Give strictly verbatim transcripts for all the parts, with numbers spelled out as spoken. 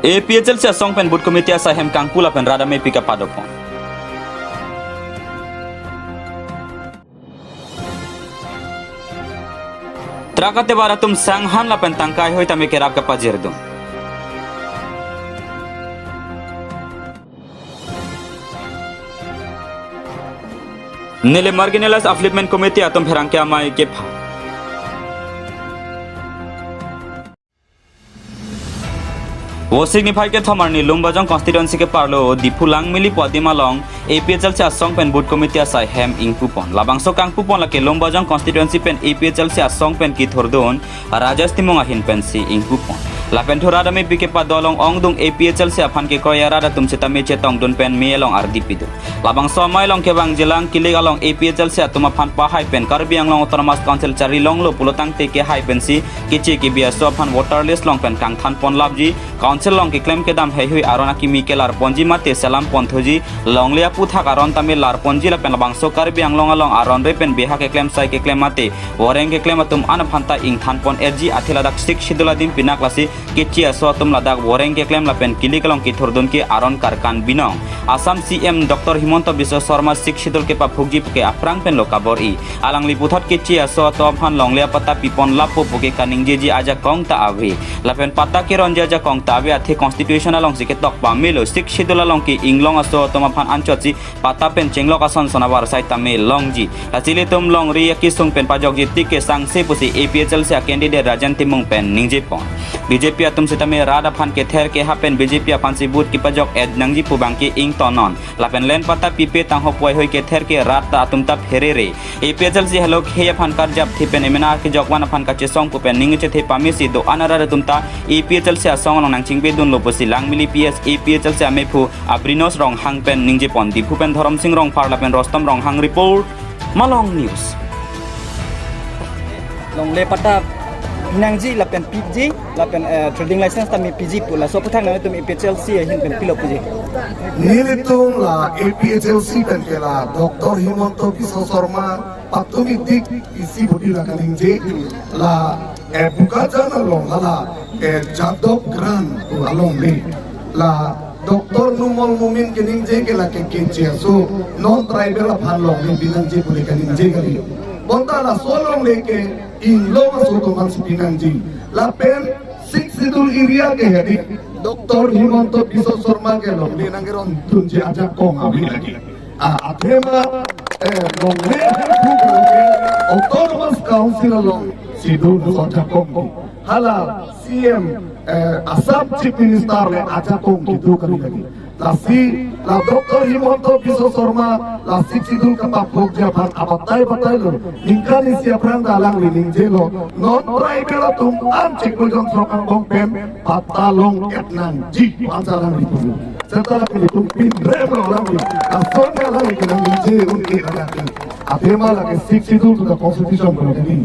APHLC asong pen booth committee asai hem kangpu lapen rat amepi kapado pon. Truck atebar atum sanghan lapen tangkai hoi tame kerap kapajirdun. Neli Marginalized Upliftment Committee atum pherangke amei kepha. Vosik niphai kethom arni Lumbajong constituency keparlo Diphu Langmili pu adim along APHLC asong pen booth committee asai hem ingpu pon. Labangso kangpu pon lake Lumbajong constituency pen APHLC asong pen kithurdun Rajesh Timung ahin pensi ingpu pon. Lapen thu rat amepi kepado along ongdung APHLC aphan kekroi arat atum sitame chetongdun pen me along ardi pidun. Labangso amei along kevang jilang kilik along APHLC atum aphan pahai pen Karbi Anglong Autonomous Council chari longlo pulo tangte kehai pensi keche kebi aso aphan voter list along pen kangthan pon lapji, council along keklem kedam heihui aron akimi kelar ponji mate selam pon thuji, longle aputhak aron tame lar ponji lapen labangso Karbi Anglong along aron re pen beha keklem sai keklem mate voreng keklem atum an aphan ta ingthan pon-etji, athe ladak Sixth Schedule adim pinak lasi keche aso atum ladak voreng keklem lapen kilik along kithurdun ke aron karkan binong. Assam CEM Doctor Himanta Biswa Sarma Sixth Schedule kepaphukji puke aphrang penlo kabor-i. Alangli puthot keche aso atum aphan longle apatta pipon lapo puke kaningjeji ajakong ta ave. Lapen patta keronji ajakong ta ave, athe constitution alongsi ketok pamelo, Sixth Schedule along ke inglong aso atum aphan anchotsi patta pen chenglok ason son avarsai tame longji. Lasi ilitum longri akesung pen pajokji tik kesangse pusi APHLC a candidate Rajen Timung pen ningje pon. BJP atum sitame rat aphan kether keha pen BJP aphansi booth kepajok-et nangji pu abangke ingtonon. Lapen land patta pipe tangho puvoihoi kether ke rat ta atum ta pherere. APHLC helo khei aphan karjapthe pen emena kejokvan aphan kachesong pu pen ning chethe pamesi do-an arat atum ta APHLC asong along nangchingbedunlo pusi Langmili PS APHLC amephu Abrinos Ronghang pen ningje pon. Diphu pen Dhorom Sing Rongphar lapen Rostom Ronghang report, Malong News. Longle patta nangji lapen piji lapen, eh, trading license tame piji pu laso aputhak nangtum APHLC ahin pen pilo puji. Nelitum la APHLC pen ke la Doctor Himanta Biswa Sarma patumi tik isi budi la kaningje la, eh, Bokajan along la la, eh, Jadavganj pu alongle la Doctor Numal Momin keningje ke lake keche aso non tribal aphan longle binangji pu le kaningje kali. Bonta laso longle ke inglong aso atum aphansi binangji. Lapen Sixth Schedule area ke hedi Doctor Himanta Biswa Sarma ke longle nangkerondunji ajakong ave lagi. Ah, athema, eh, longle hem phu ke Autonomous Council alongsi do laso ajakong ke. Hala CEM, eh, Assam Chief Minister le ajakong kedo kali lagi. Lasi la Doctor Himanta Biswa Sarma la Sixth Schedule kapaphukji aphan abatai batailo. Ningkan isi aphrang ta alangli ningjelo, non tribal atum an Chikmajon throk angbong pen patta long-et nangji pu ansa alangli pulo. Seta alangli tum pinremlo alangli. Lason alangli keningje un-e alangli. Athema lake Sixth Schedule to the Constitution pu lake di.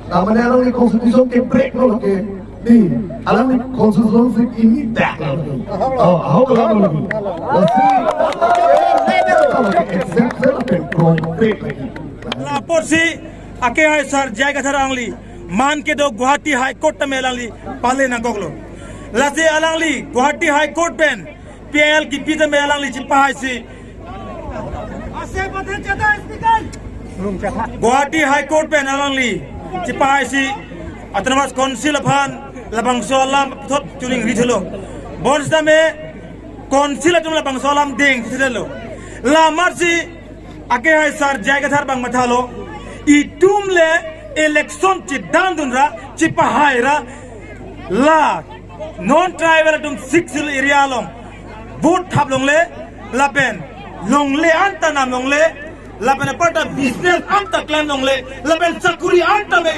Ta mane alangli Constitution ke break lo lake di. Alangli Constitution si ini dak lo lake. Oh, ahok lo lake. Lasi, kalau ke exception pen break lagi. Lapotsi akehai sar J I Kathar alangli man kedo Guwahati High Court tame alangli pale nangkoklo. Lasi alangli Guwahati High Court pen PIL kipi tame alangli chipahaisi. Guwahati High Court pen alangli chipahaisi Autonomous Council aphan labangso alam thot chuning rithelo. Bonsitame Council atum labangso alam dengthelo. Lamarsi akehai sar J I Kathar abang mathalo, itum le election chedandun ra, chipahai ra, la non tribal atum Sixth Schedule area along vote thap longle, lapen longle anta nam longle, lapen aparta business anta klem longle, lapen chakuri anta me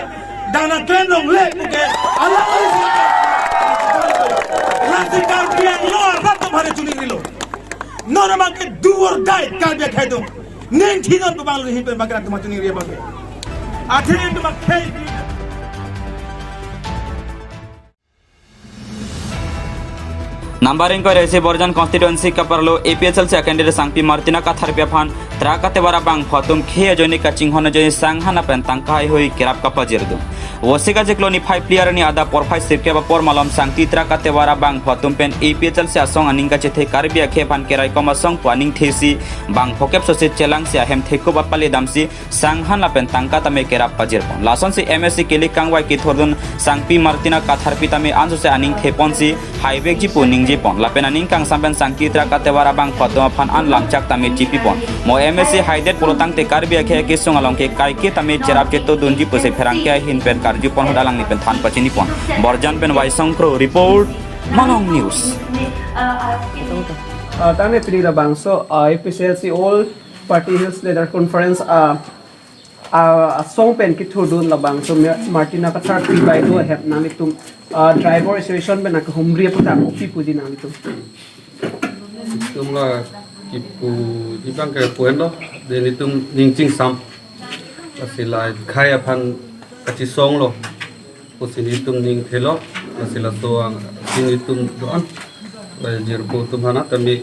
dana klem longle puke alangli. Lasi Karbi Anglong arat atum aphan chuning rilo. Non abangke do or die Karbi akhei atum. Neng thinon pu abang lo hin pen bangke atum chuning ri abangke. Athe atum akhei. Number ingkoi resi Borjan constituency kaparlo APHLC candidate Sangpi Martina Katharpi aphan Truck atovar abangphu atum khei ajoine kachinghon ajoine sanghan lapen tangka heihui kerap kapajirdun. Vosik ajiklo niphai phli arni adap porphai sirkep apor malom sangti truck atovar abangphu atum pen A P H L C asong aning kachethe Karbi akhei aphan keraikom asong pu aning thesi bang phokep sosi chelangsi ahem thekup apale damsi sanghan lapen tangka tame kerap pajirpon. Lasonsi M A C kili kangvai kethurdun Sangpi Martina Katharpi tame ansosi aning theponsi haivekji pu ningjepon. Lapen aning kangsam pen sangti truck atovar abangphu atum aphan an langchak tame chipipon. Mo M A C haidet pulotangte Karbi akhei akesung along ke kaike tame cherap chetodunji pusi pherangke ahin pen karjupon ahut alangli pen than pachinipon. Borjan pen Waisong Kro report, Malong News. Uh, tangte pini labangso uh, A P H L C All Party Hills Leader Conference uh, uh, asong pen kethurdun labangso Mar- Martina Katharpi bai do hem nanglitum uh, Driver Association pen akehumri aputhak kopi puji nanglitum. Itum la kipu ibang ke puen lo, de nelitum ning chingsam. Lasi la khei aphan kachisong lo. Pusi nelitum ning thelo, lasi laso ang si nelitum doan. Ba jirpo atum aphan tame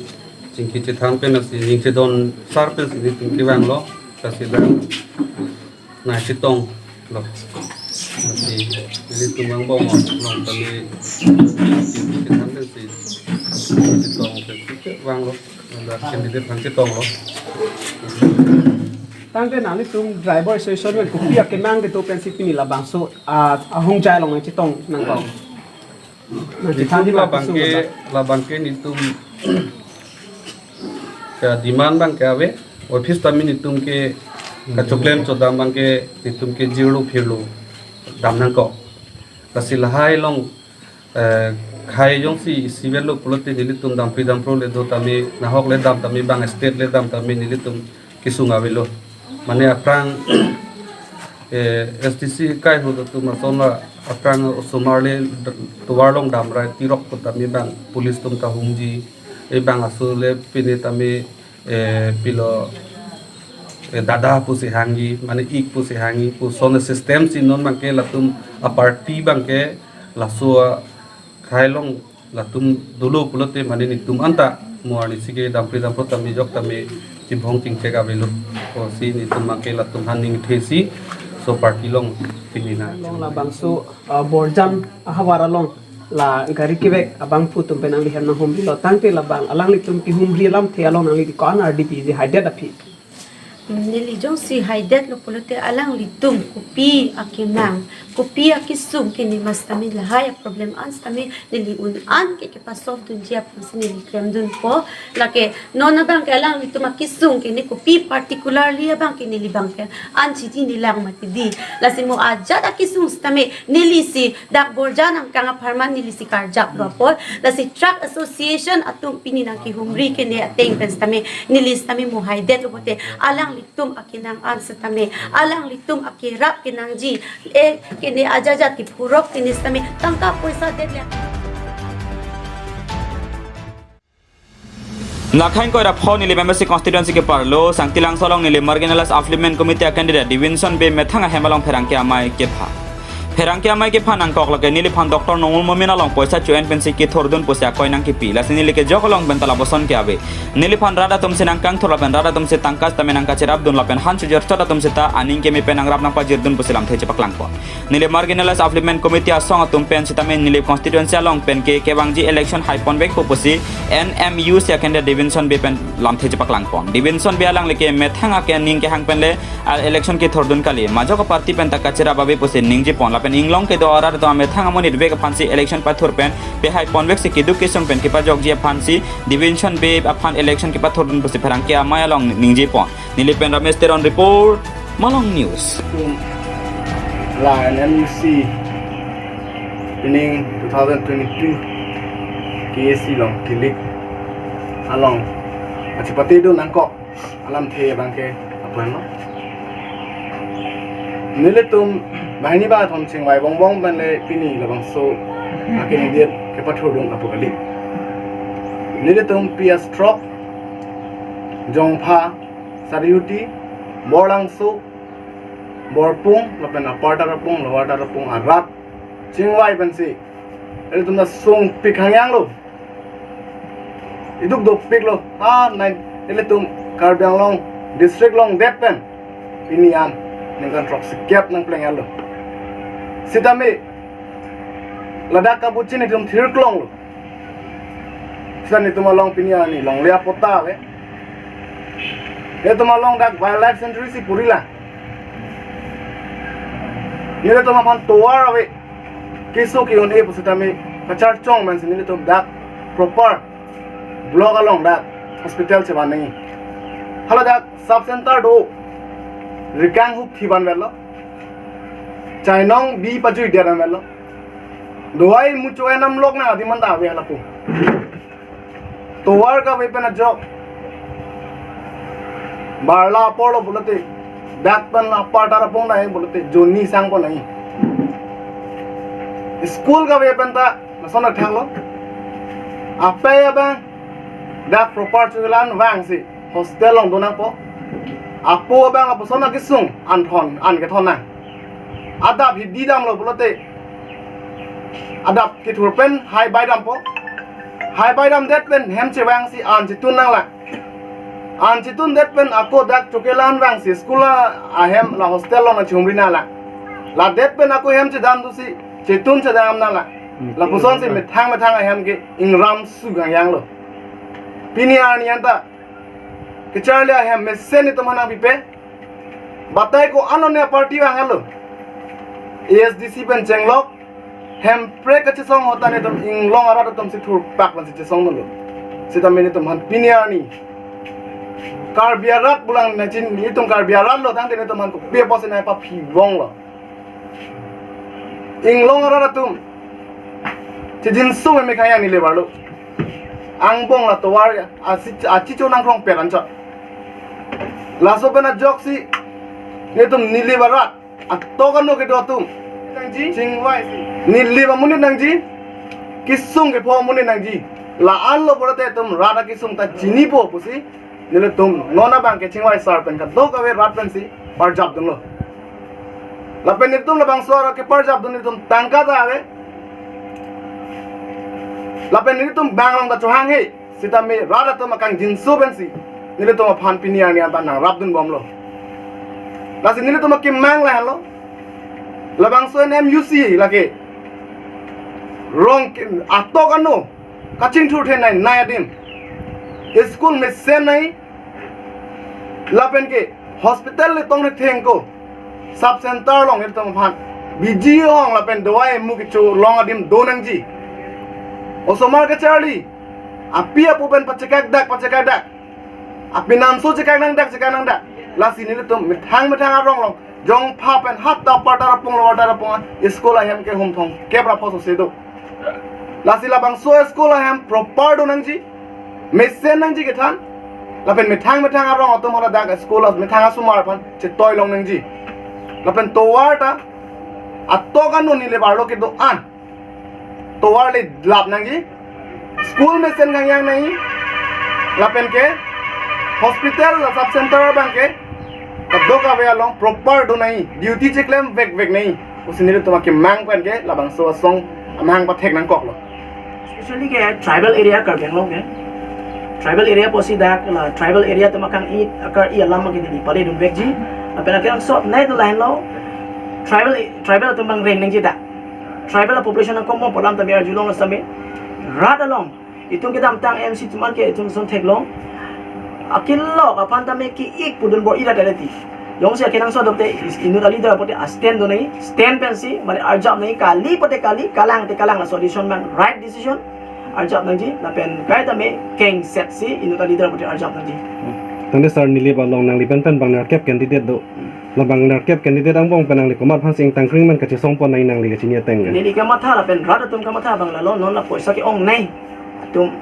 chingki chethan pen lasi ning chedon sar pensi nelitum kevang lo, lasi la nai chetong lo. Lasi nelitum angbong lo tame chingki chethan pensi chetong pensi kevang lo. La candidate aphan chetong lo. Tangte nanglitum Driver Association pen kopi akenang kedo pensi pini labangso uh, ahongjai along chetong nangkok. Nangchethan Nelitum di labang lapisu ke kota. Labang ke nelitum ke demand abang ke ave, office tame nelitum ke kachoklem chodam abang ke nelitum ke jirlo phirlo dam nangkok. Lasi lahai along eh, khei jongsi isivet lo pulote nelitum dampri dampro le do tame, nahok le dam tame, bang state le dam tame nelitum kesung avelo. Mane aphrang eh, S D C kai ahut atum ason la aphrang osomar le d- tovar along damra tirok pu tame bang police atum ta hungji, e bang aso le pine tame eh, pilo eh, dada pusi hangji, mane ik pusi hangji, puson system si non abang ke latum a party abang ke laso a khei along latum dolo pulote mane nelitum anta mo arnisi ke dampri dampro tame jok tame chibhong chingchek avelo. Pusi nelitum abang ke latum aphan ning thesi so party along pini na. Along labangso uh, Borjan ahavar along la gari kevek abangphu atum pen nangli hem nanghumri lo tangte labang alanglitum kehumri alamthe along nangli ko-an ardi piji haidet aphi. Neli jongsi haidet lo pulote alanglitum kopi akenang, kopi akesung ke ne mas tame lahai a problem an tame neli un an ke kepasolve dunji aphansi neli klemdunpo. Lake non abang ke alanglitum akesung ke ne kopi particularly abang ke neli abang ke an chidi nelang mati di. Lasi mo ajat akesung tame nelisi dak Borjan angkang apharman nelisi karjap lo apot. Lasi Truck Association atum pini nangkehumri ke ne ateng pen tame neli tame mo haidet lo pulote alanglitum akenang an tame, alanglitum akerap kenangji, eh, ke ne ajat ajat kephurok ke ne tame tangka poisa det le. Nakhang koira pho neli M A C constituency ke parlo, Sangti Langso along neli Marginalized Affluent Committee a candidate Divinson Bey methang ahem along pherangke amei kepha. Pherangke amei kepha nangkok lake neliphan Doctor Nongol Momin along poisa chu-en pensi kethurdun pusi akoi nangkipi. Lasi neli kejok along pen ta lapuson ke ave. Neliphan rat atum si nangkangthur lapen rat atum si tangka tame nangkacherapdun lapen han chujor chot atum seta aning keme pen nangrap nangpajirdun pusi lamthe chepaklangpon. Neli Marginalized Affluent Committee asong atum pen sitame neli constituency along pen ke kevangji election haiponvekpo pusi N M U C a candidate Divinson Bey pen lamthe chepaklangpon. Divinson Bey alangli ke methang ake aning kehang pen le a election kethurdun kali. Majok a party pen ta kacherap ave pusi ningjepon lapen inglong kedo arat atum amethang amonit vek aphansi election pathur pen pehaiponvek si keduk kesung pen kepajokji aphansi Divinson Bey aphan election kepathurdun pusi pherangke amei along ningjepon. Neli pen Ramesh Teron report, Malong News. La N M C pining two thousand twenty-two K A C along kilik along achipatedun nangkok alamthe abang ke aphan lo. Nelitum banghini bathom chingvai bongbong pen le pini labangso a candidate kepathurdun apu kali. Nelitum P S Throk, Jongpha, Sarihuti, Borlangso, Borpung, lapen Upper Tarapung, Lower Tarapung arat chingvai pensi ilitum ta sungpik hangyang lo. Iduk dopik lo. Ha nai ilitum Karbi Anglong District longdet pen pini an ningkan throksikep nangpleng alo. Sitame ladak kabuchin itum thirklonglo. Sita nelitum along pini arni longle apot ta ave. Nelitum along dak Wildlife Sanctuary si puri lang. Nelitum aphan tovar ave. Keso ke-un-e pusitame kacharchong man si nelitum dak proper block along dak hospital chevan nangji. Hala dak sub center do, rikang hup thivan velo, chainong bi pajui dia ram velo. Dawai mucho enam lok na di manda ave lapu. Tovar kave pen ajok. Barla apor lo pulote, dak pen la aparta rapong nai pulote, jonni sangpon nai. School kave pen ta lason athang lo. Apei abang dak proper chulan vangsi hostel along do nangpo. Apo abang lapuson akesung anthon an kethon nang. Adap hidi damlo pulote, adap kethur pen hai bai dampo. Hai bai damdet pen hem chevangsi an chetun nanglang. An chetundet pen ako dak chokelan vangsi school ahem la hostel along chumri nanglang. Ladet pen ako hem chedam dusi chetun chedam nanglang. Hmm. Lapusonsi methang methang ahem ke ingram su gangyang lo. Pini arni anta kecharli ahem mesen itum hanang pipe. Batai ko-an one party vang alo. A S D C pen chenglok, hemprek kachesong ahut ta nelitum inglong arat atum si thurpak man si chesong dolo. Sitame nelitum aphan pini arni Karbi arat pulang nangchin, nelitum Karbi arat lo tangte nelitum aphan kopi apotsi nangpaphi vong lo. Inglong arat atum chejinso meme khaya neli barlo. Angbong la tovar ya, achi, achicho nangkrong peran chot. Laso pen ajoksi nelitum neli barat atok ano kedo atum nangji, chingvai si neli ba monit nangji, kesung kepho monit nangji. La-an lo pulote itum rat akesung ta chinipo pusi nelitum non abang ke chingvai sar pen kadokave rat pensi parjap dunlo. Lapen nelitum labangso arat keparjap dun nelitum tangka ta ave. Lapen nelitum bang along ta chohang he. Sitame rat atum akangjinso pensi nelitum aphan pini arni anta nangrap dunbomlo. Lasi nelitum akemang lahenlo. Labangso N M U C lake rong ke-, atok ano kachingthur the nai nai adim. School mesen nai. Lapen ke hospital le tong thengko. Sub center along nelitum aphan biji hong lapen dawai mu kecho long adim do nangji. Osomar kecharli, api apo pen pachekak dak, pachekak dak. Apinanso chekak nangdak, chekak nangdak. Lasi nelitum methang methang arong along jongpha pen hatta aparta rapong lo, aparta rapong a school ahem ke hum thomkep ra pho sose do. Lasi labangso school ahem proper do nangji, mesen nangji kethan. Lapen methang methang arong atum hala dak school as methang asomar aphan chetoi long nangji. Lapen tovar ta atok ano neli barlo kedo-an tovar le lap nangji. School mesen kangyang nangji. Lapen ke hospital la sub center abang ke kadokave along proper do nangji. Duty cheklem vekvek nangji pusi nelitum akemang pen ke labangso asong amahang pathek nangkoklo. Especially ke tribal area Karbi Anglong ke. Tribal area pusi dak la tribal area atum akang-i akar-i alam ke neli pale dunvekji. Lapen akenangsot nai do lahenlo. Tribal, tribal atum bang reng nangji dak. Tribal population nangkokmo pu alam tame arjulong sitame rat along itum kedamtang M C atum an ke itum son theklong. Akilok aphan tame ki-ik pudun bor-i rat aleti. Jongsi akenangsot dokte is inut aleader pote a-stand do nangji, stand pensi mane arjap nangji, kali pote kali, kalang te kalang, la solution bang right decision. Arjap nangji, lapen kaita me kengset si inut aleader pote arjap nangji. Tangte sir, neli ba along nangli penpen bang nerkep candidate do. Labang nerkep candidate angbong pen nangli komat aphansi ingtang kring man kachesongpon nangji nangli kachini ateng ke? Neli kamatha lapen rat atum kamatha bang lalo, non la poisa ke-ong nai atum,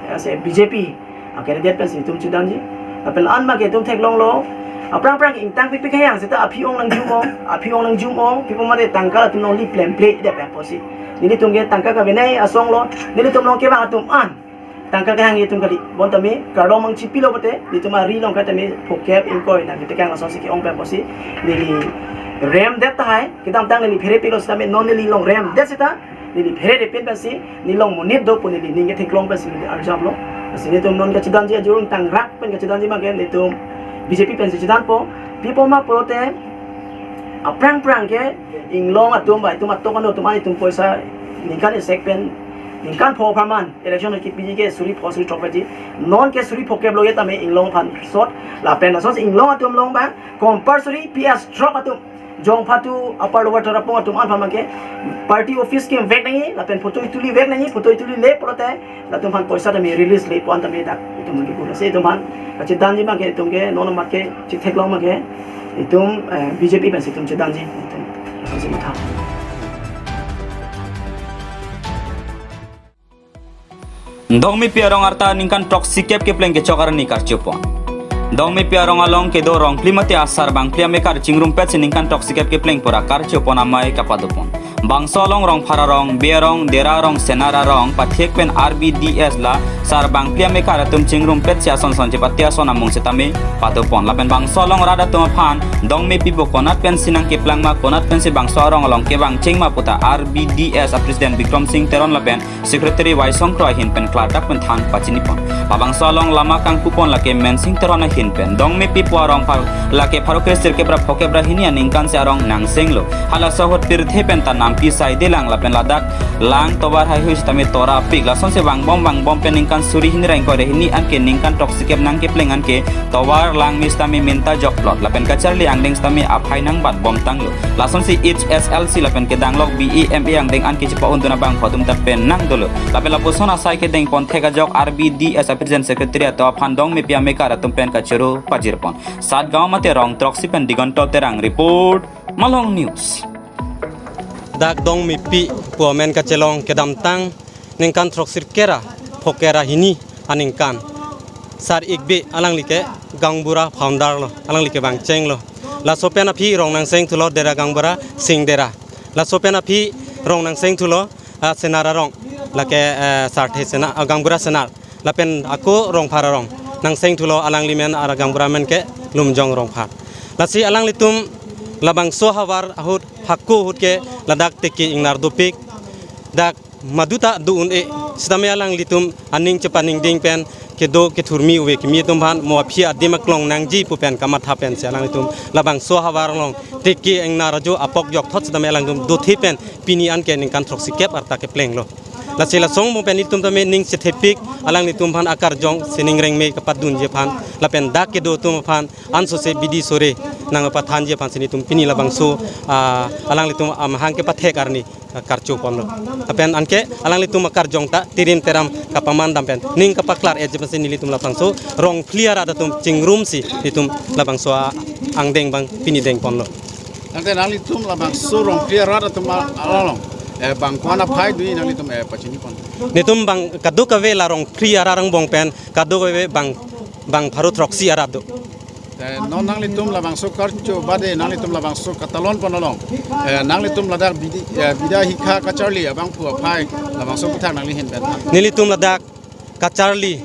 ya, se B J P a-candidate pensi itum chedamji. Lapen an ma ke itum theklonglo. Aphrang aphrang ingtang pikpik hayang seta aphi ong nangjum ong, aphi ong nangjum ong, pipo mate tangka atum along li plemple dep ya pusi. Nelitum ke tangka kave nai asong lo, nelitum along kevang atum an tangka kehang itum kali. Bonta me kardom mang chipilo pote, nelitum ari along kaita me phokep ingkoi nangketekang lasonsi ke-ong pen pusi. Neli remdet tahai, kedamtang neli pherepiklo sitame non neli along remdet seta neli phererepin pensi, neli along monit do pu neli ning ketheklong pensi neli arjaplo. Lasi nelitum non kachedamji ajurung tangrak pen kachedamji ma ke nelitum B J P pensi chedanpo, pi apot ma pulote aphrang phrang ke inglong atum ba itum atok ano atum an itum poisa ningkan isek pen ningkan pho aphan man election kepiji ke suri pho suri throk paji. Non ke suri phokep lo ke tame inglong aphan sot lapen lason inglong atum along ba compulsory P S throk atum Jongpha to Upper Lower Tarapung atum an aphan ke party office kevek nangji lapen photo ituli vek nangji, photo ituli le pulote latum aphan poisa tame release le pu an tame dak itum ke kurase itum aphan kachedanji abang ke itum ke non amat ke chetheklong abang ke itum, eh, B J P pensi itum chedanji itum. Lason si matha. Dongmepi arong arta ningkan throksikep kepleng kechok arni karchopon. Dongmepi arong along kedo rong phli mate asar bang phli amekar chingrumpet si ningkan throksikep kepleng pura karchopon amei kapadopon. Bangso along Rongphar arong, Bey arong, Dera arong, Senar arong, pathek pen R B D S la sar bang phli amekar atum chingrumpet si ason son chepate ason amung setame padopon. Lapen bangso along rat atum aphan Dongmepi pu konat pensi nangkeplang ma, konat pensi bangso arong along kevang cheng ma puta R B D S a President Bikram Singh Teron lapen Secretary Waisong Kro ahin pen klardak pen than pachinipon. Labangso along lama kangkupon lake Mensing Teron ahin pen Dongmepi pu arong phar lake pharo kre sirkep ra phokep ra hini aningkan si arong nangsenglo. Halaso ahut pirthe pen ta nampi saidelang lapen ladak lang tovar haihui sitame tora pik. Lason si vangbom vangbom pen ningkan suri hini ra ingkoi ra hini anke ningkan throksikep nangkepleng anke tovar langme sitame minta jokplot lapen kacharli angdeng sitame aphai nangbatbom tanglo. Lason si H S L C lapen kedanglok B A M A angdeng anke chepa-undun abang pho atum ta pen nangdolo. Lapen lapuson asai kedengpon thek ajok R B D S a President Secretary atum aphan Dongmepi amekar atum pen kachoro pajirpon. Satgaon mate rong throksi pen Digonto Terang report, Malong News. Dak Dongmepi pu amen kachelong kedamtang ningkan throksirkep ra phokep ra hini aningkan Sar Ikbe alangli ke gaonbura founder lo, alangli kevang chenglo. Laso pen aphi rong nangseng thulo Dera gaonbura Sing Dera. Laso pen aphi rong nangseng thulo, ah, Senar arong, lake, eh, Sarthe Senar, ah, gaonbura Senar. Lapen ako Rongphar arong nangseng thulo, alangli men ara gaonbura men ke Lumjong Rongphar. Lasi alanglitum labangso havar ahut hako ahut ke ladak teke ingnar dopik, dak maduta do un-e sitame alanglitum aning chepaningding pen kedo kethurmi ove kimi atum aphan mo aphi adim aklong nangji pu pen kamatha pensi alanglitum labangso havar along teke ingnar ajo apok jokthot sitame alangtum dothe pen pini anke ningkan throksikep arta keplenglo. Lasi lason mo pen itum tame ning chethepik alanglitum aphan akarjong sining rengme kapadunji aphan lapen dak kedo atum aphan ansose bidi sore nangpathanji aphan si nelitum pini labangso, ah, alanglitum amahang kepathek arni, ah, karchoponlo. Lapen anke alanglitum akarjong ta tirim teram kapaman dam pen ning kapaklar-etji pensi nelitum labangso rong phli arat atum chingrumsi nelitum labangso, ah, angdeng abang pini dengponlo. Tangte nanglitum labangso rong phli arat atum a-, along, eh, bang ko-an aphai do-i nanglitum, eh, pachinipon. Nelitum bang kadokave la rong phli arat angbong pen kadokave bang, bang pharo throksi arat do. Eh, non nanglitum labangso karcho bade nanglitum labangso katalonpon along, eh, nanglitum ladak bidi, eh, bida hikha kacharli abangphu aphai labangso aputhak nangli ahin pen than. Nelitum ladak kacharli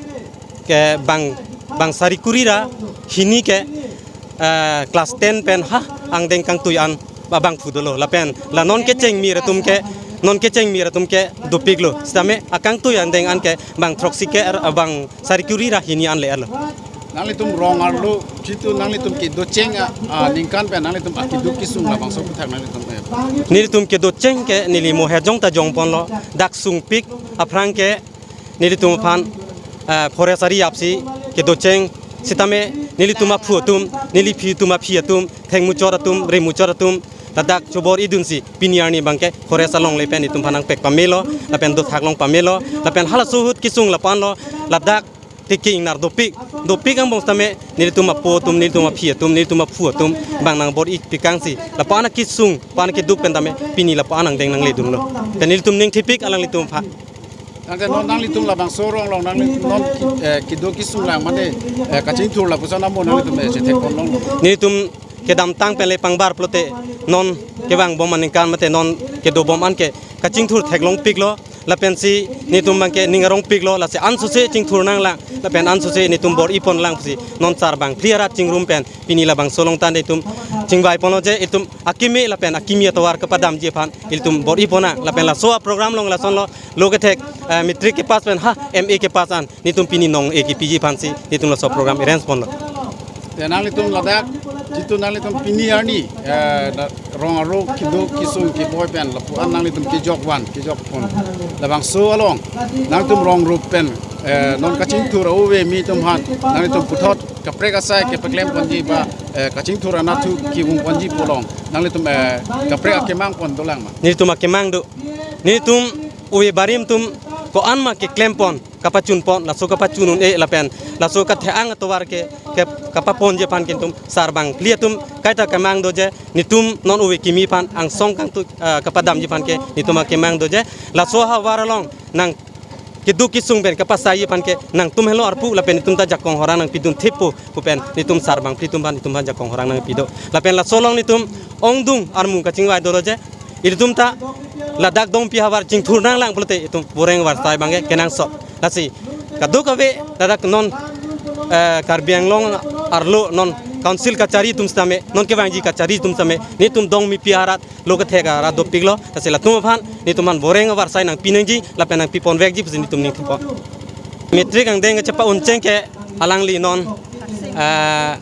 ke bang, bang sari kuri ra hini ke, eh, class ten pen ha angdeng kangtui an abangphu dolo lapen la non kechengmir atum ke, non kechengmir atum ke dopiklo sitame akangtui angdeng an ke bang throksi ke er, bang sari kuri ra hini an le-etlo. Nanglitum rong arlo jitu nanglitum kedocheng a, a, ningkan pen nanglitum akeduk kesung labangso aputhak nanglitum, eh. Nelitum kedocheng ke neli mo hejong ta jongponlo, dak sungpik aphrang ke nelitum aphan, eh, forest ari apsi kedocheng sitame nelitum aphu atum, neliphi atum aphi atum, thengmuchot atum, remuchot atum ladak chobor-idunsi pini arni abangke forest along le pen itum aphan nangpek pamelo lapen dothak long pamelo lapen halaso ahut kesung lapu-anlo, ladak teke ingnar dopik, dopik angbong sitame nelitum apo atum, nelitum aphi atum, nelitum aphu atum bang nangbor-i pikangsi lapu-an akesung, lapu-an akeduk pen tame pini lapu-an angdeng nangledunlo. Pen nelitum ning thepik alanglitum aphan. Tangte non nanglitum labangso rong along nangli non, eh, kedo kesung lang mate, eh, kachingthur lapuson amo nanglitum, eh, chethekponlonglo. Nelitum kedamtang pen le pangbar pulote non kevangbom aningkan mate non kedobom anke kachingthur theklongpiklo lapensi nelitum abangke ning arongpiklo, lasi ansose chingthur nanglang lapen ansose nelitum bor-iponlang pusi non sar bang phli arat chingrum pen pini labangso along ta nelitum chingvaiponlo je itum akeme lapen akimi atovar kepadamji aphan ilitum bor-iponang lapen laso aprogram along lasonlo, lo kethek, eh, matric kepass pen ha M A kepass an nelitum pini nong-e kepiji aphansi nelitum laso program arrange ponlo. Te nanglitum ladak, jitu nanglitum pini arni, eh, da-, rong aro kedo kesung keboi pen, lapu-an nanglitum kejok van, kejok pon. Labangso along, nanglitum rong rup pen, eh, non kachingthur ove mi atum aphan, nanglitum puthot kaprek asai kepaklem ponji ba, eh, kachingthur anatthu kevung ponji pu along, nanglitum, eh, kaprek akemang pon dolang ma? Nelitum akemang do. Nelitum ove barim atum ko-an ma keklem pon, kapachun pon, laso kapachun un-e lapen laso kathe-ang atovar ke, ke kapaponji aphan ke nelitum sarbangphli atum kaita kemang do je, nelitum non ove kimi aphan angsong kangtu, ah, kapadamji aphan ke nelitum akemang do je. Laso ahavar along nang kedo kesung pen kapasaiji aphan ke nangtum helo arpu lapen nelitum ta jakong horang nangpidun thip pu, pu pen nelitum sarbangphli atum aphan, nelitum aphan jakong horang nangpi do. Lapen laso along nelitum ongdung armu kachingvai dolo je. Ilitum ta ladak Dongpi ahavar chingthur nanglang pulote itum voreng varsai abang ke kenangsot. Lasi kadokave ladak non, eh, Karbi Anglong arlo non council kachari atum sitame, non kevangji kachari atum sitame, nelitum Dongmipi arat lo kethek arat dopiklo. Lasi latum aphan nelitum aphan voreng varsai nangpi nangji lapen nangpi ponvekji pusi nelitum ning thipon. Matric angdeng kachepa-un cheng ke alangli non, eh,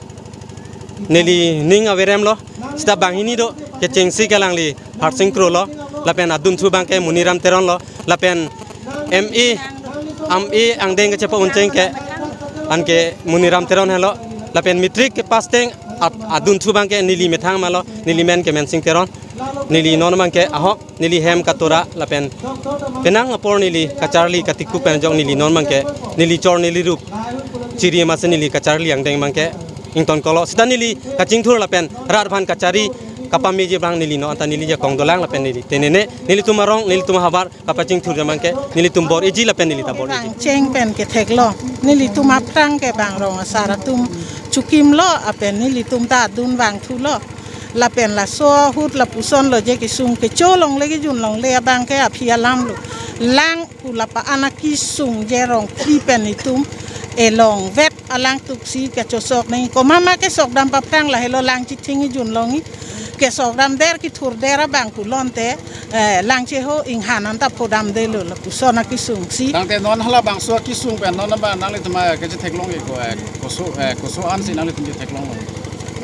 neli ning averem lo, sita banghini do, kechengsi ke alangli Harsing Kro lo, lapen adunthu abang ke Muniram Teron lo, lapen M A, M A angdeng kachepa-un cheng ke anke Muniram Teron helo, lapen matric kepass teng at-, adunthu abang ke neli methang ma lo, neli men ke Mensing Teron, neli non abang ke ahok, neli hem katura lapen penang apor neli kacharli katikuk pen ajok neli non abang ke neli chor neli rup chiri amatsi neli kacharli angdeng abang ke ingtonkoklo. Sita neli kachingthur lapen rat aphan kachari kapameji abang neli non anta neli jakong dolang lapen neli tenene nelitum arong nelitum ahavar kapachingthurji abang ke nelitum bor-iji lapen neli ta bor-iji. Bang cheng pen ketheklo. Nelitum aphrang ke bang rong asar atum chukimlo lapen nelitum ta adun vangthulo. Lapen laso ahut lapuson lo je kesung kecho longle kejun longle abang ke aphi alam lo. Lang pu la pa-an akesung je rong phli pen itum elong vet alangtuksi kachosok nangji. Komat ma kesokdam paphrang lahelo lang chithing kejun longji. Kesokdam der kethur der abang pulote, eh, lang cheho inghan anta phodamdelo lapuson akesungsi. Tangte non halabangso akesung pen non abang nanglitum, eh, kachetheklongji ko, eh, koso, eh, koso ansi nanglitum chetheklonglo?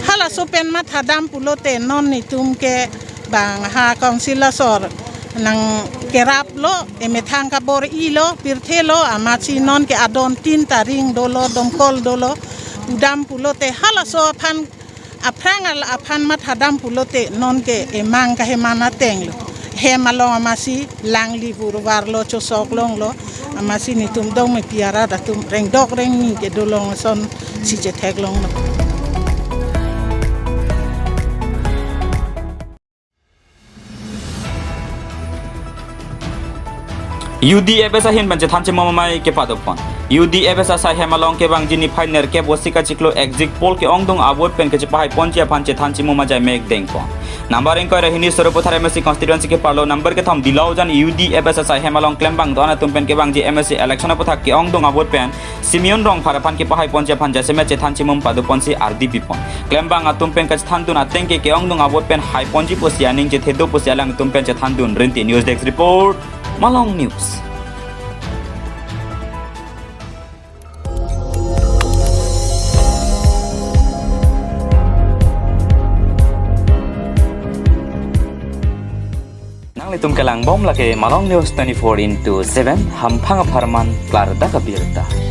Halaso pen mathadam pulote non nelitum ke bang ha council asor nangkeraplo, emethang kabor-ilo, pirthelo, amatsi non ke adon tin taring dolo, domkol dolo, pudam pulote halaso aphan aphrang al aphan mathadam pulote non ke emang kaheman atenglo. Hem along amatsi lang li vurvarlo, chosok longlo, amatsi nelitum Dongmipi arat atum rengdok rengni kedo along asonsi chetheklonglo. U D F S ahin pen chethan chimum amei kepadopon. U D F S asai hem along kevangji niphai nerkep vosik achiklo exit poll ke-ongdung avote pen kachepahai ponji aphan chethan chimum ajai mek dengpon. Number ingkoi ra hini Sarupathar M A C constituency keparlo number kethom Dilaujan U D F S asai hem along klembang do-an atum pen kevangji M A C election aputhak ke-ongdung avote pen Simeon Rongphar aphan kepahai ponji aphan jasemet chethan chimum padoponsi ardi pipon. Klembang atum pen kachethandun ateng ke ke-ongdung avote pen hai ponji pusi aning chethedo pusi alangtum pen chethandun rinti. News Desk Report, Malong News. Nanglitum kelangbom lake Malong News twenty-four into seven, hamphang apharman klardak abirta.